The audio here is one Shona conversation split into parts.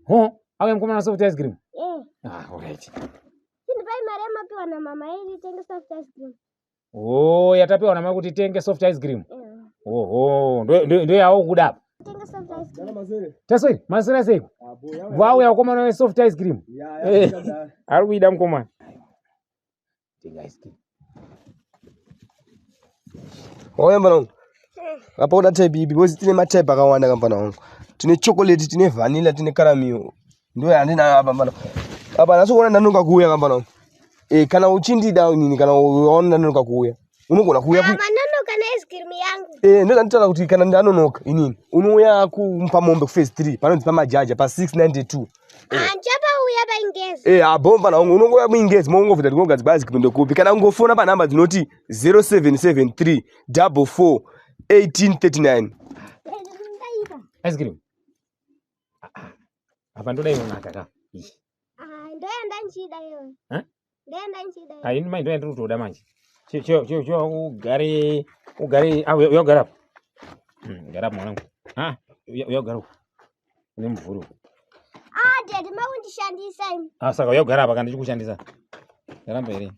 Ho, auya mukomana soft ice cream. Eh. Ah, alright. Chindipai mari yamapiwa namama yenyu tenge soft ice cream. Oh, yatapiwa namai kuti tenge soft ice cream. Eh. Oho, ndo ndo ndo yawo kuda apa. Tenge soft ice cream. Tasoi, maswera seiko? Vauya mukomana we soft ice cream. Eh. Ari kuida mukomana. Tenga ice cream. Wauya mfana wangu. Apa uda type ipi because tine matype akawanda kamfana wangu. Tine chocolate, tine vanilla, tine caramel. Ndiyo yandinayo apa mfana. Apa nhasi kuona ndanonoka kuuya kamfana wangu. Eh, kana uchindida nini kana waona ndanonoka kuuya. Unogona kuuya Ah, manonoka neice cream yangu. Eh, ndozvanditaura kuti kana ndanonoka inini unouya kumpa mombe kuphase 3 panonzi pamajaja pa 692. Ah, ndichapauya paingezi. Eh, abo mfana wangu unongouya muingezi mongovhunza kuti kungogadzikwa ice cream ndokupi kana kungofona panhamba dzinoti 0773 44 1839. Ndaipa. Ice cream. Ah, ah. Apa ndoda inonaka ka. Ishi. Ah, ndoyanda ndichida iyoyo. Eh? Ndoyanda ndichida iyoyo. Ah, ini mai ndoyandiri kutoda manje. Che che che che ugare ugare ah uya ugara apa. Gara apa mwanangu. Ah, uya ugara uko. Une mvuri uko. Ah, daddy makundishandisa imi. Ah, saka uya ugara apa kana ndichikushandisa. Ndaramba here?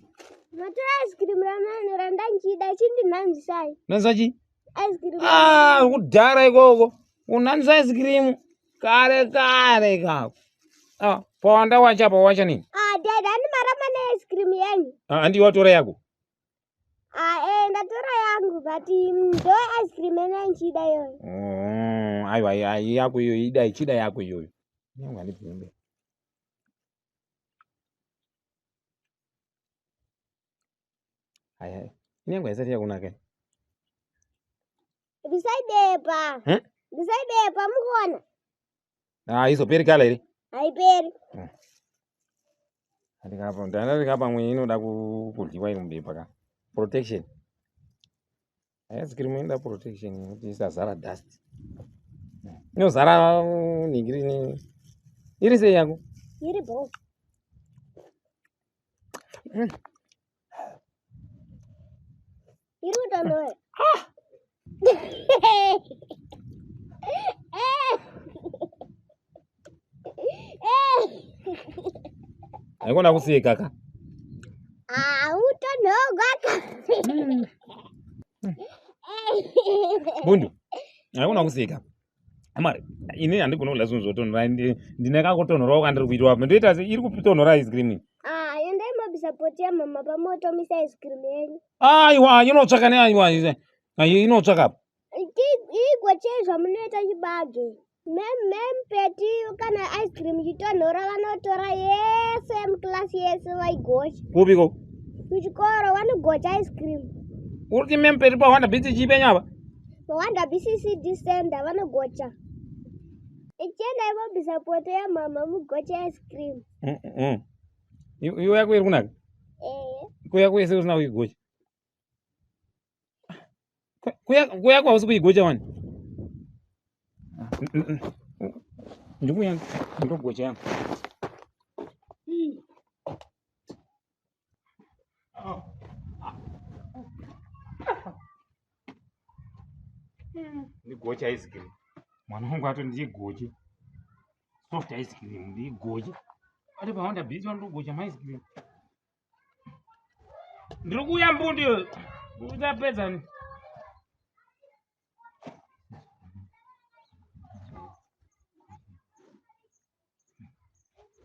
Matora ice cream ramani randanchida chindinhanzvisai. Nanzwa chi? Ice cream. Ah, kudhara ikoko. Unanzwa ice cream kare kare kako. Ah, pawanda wacha apa wacha nini? Ah, daddy ani maramba neice cream yenyu. Ah, handi watora yako. Ah, eh, ndatora yangu but ndo ice cream yandanchida iyoyo. Oh, aiwa ai yako iyoyo ida ichida yako iyoyo. Nyangu handibvumbe. Aya, inyangu haisati yakunaka. Bisai bepa. Hmm? Bisai bepa mukuona. Ah, izoperi kala here? Haiperi. Ndikapa ndandikapa pamwe inoda kudyiwa iri mubepa ka. Protection. Ice cream inoda protection kuti isazara dust. Inozara nhingirini. Iri sei yako? Iri bho. Iri kutonhora. Haikona kuseka ka. Ah, utonhogwa ka. Bundu. Haikona kuseka. Amari, ini handigoni kudya zvinhu zvotonhora. Ndine kakutonhorawo kandiri kuitwa apa. Ndoita sei iri kutonhora ice cream iyi. Ah, endai mobisa poti yamama pamoto misa ice cream yenyu. Aiwa, inotsvaka ne aiwa. Ai inotsvaka apa. Igochei zvamunoita chibage. Mem peti kana ice cream ichitonhora vanotora yese muklasi yese vaigocha. Kupiko? Kuchikoro vanogocha ice cream. Uri kuti mem peti pawanda bhizi chipenya apa? Pawanda BCCD center vanogocha. Ichiendai mobisa poto yamama mugoche ice cream. Iwe yako iri kunaka? Eh. Kuya kwese usina kuigocha. Kuya kwausi kuigocha wani? Ndikuya ndogocha yangu. Ndigocha ice cream. Mwana wangu ato ndigoche. Soft ice cream ndigoche. Ati pawanda bhizi vanotogocha maice cream. Ndiri kuuya mbundi iyoyo. Uchapedza ni.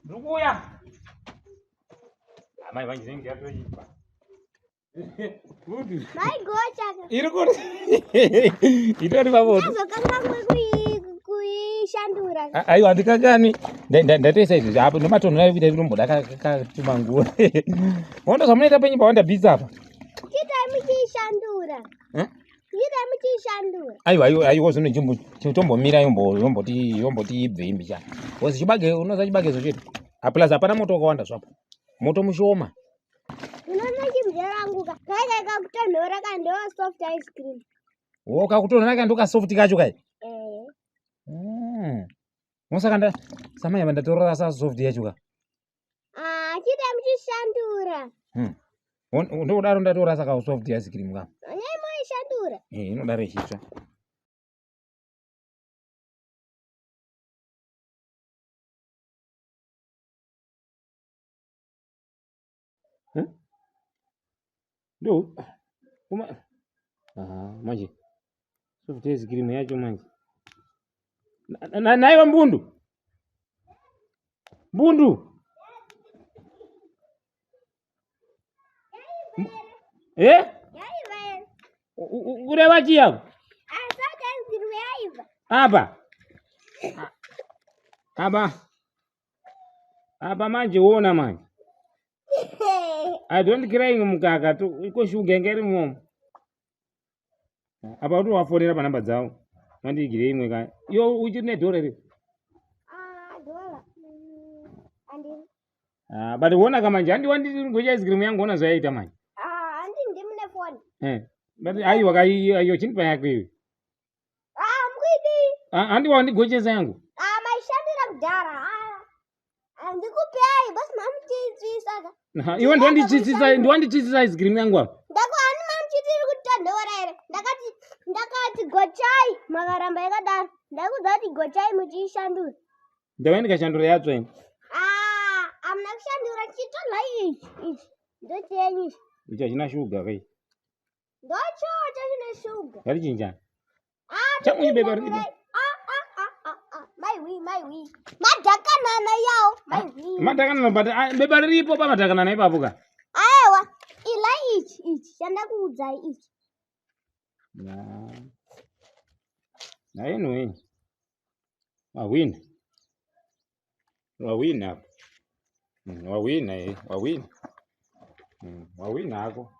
Ndiri kuuya. Amai vangu inenge yatoipa. Maigocha. Iri kuti itori pamoto. Azokanganwe kuishandura. Aiwa handikangani. Ndatoisa izvi apo nematonho ayo kuita itomboda katumangura. Wanda zvamunoita penyu pawanda bhizi apa. Chitai muchiishandura. Eh? Chitai muchiishandura. Aiwa aiwa aiwa zvino chitombomira yomboti yomboti ibve imbi chana. Because chibage unoza chibage zvochete. Plus hapana moto wakawanda zvapo. Moto mushoma. Unoona chimzera rangu ka. Kai kakutonhora ka ndo soft ice cream. Wo kakutonhora ka ndoka soft kacho kai. Eh. Mosaka nda samai apa ndatorora sa soft yacho ka. Ah, chitai muchishandura. Ndokudaro ndatorasa ka soft ice cream ka. Nyai moishandura. Eh, inodaro ichitsva. Ndo kuma aha manje soft ice cream yacho manje naiwa mbundu mbundu eh kureva chii apo apa apa apa manje wona manje I don't crying mukaka to iko shuga inga iri momo apa kuti wafonera panhamba dzavo mandiigire imwe ka yo uchiri nedhora iri Ah, dhora. Andini. Ah, but wona ka manje handi wandigocha ice cream yangu wona zvayaita manje Ah, handi ndimi nefoni. eh but aiwa ka iyo chinipa yako iyo Ah, mukuidii? Ah, handi wandigochesa yangu Ah, maishandira kudhara. Ah. Handikupei, basi mamuchitsisa ka. Iwe ndiwanditsitsisa ndiwanditsitsisa ice cream yangu apa. Ndako hani mamuchitiri kutonhora here? Ndakati ndakati gochai makaramba yakadaro. Ndakuudza kuti gochai muchiishandura. Ndauya ndikashandura yatsva ini. Ah, amuna kushandura chitonha ichi ichi. Ndochenyu ichi. Ichi hachina shuga kai. Ndochocho chine shuga. Ngatichinjane. Ah, Changu chibeba riripo. Ah, ah, ah, ah, ah. Maiwi, maiwi. Madhakanana yawo, maiwi. Madhakanana but ah, beba riripo pamadhakanana ipapo ka. Aiwa, ila ichi ichi chandakuudzai ichi. Na. Na anyway. Wawina. Wawina apa. Wawina eh, wawina. Wawina hako.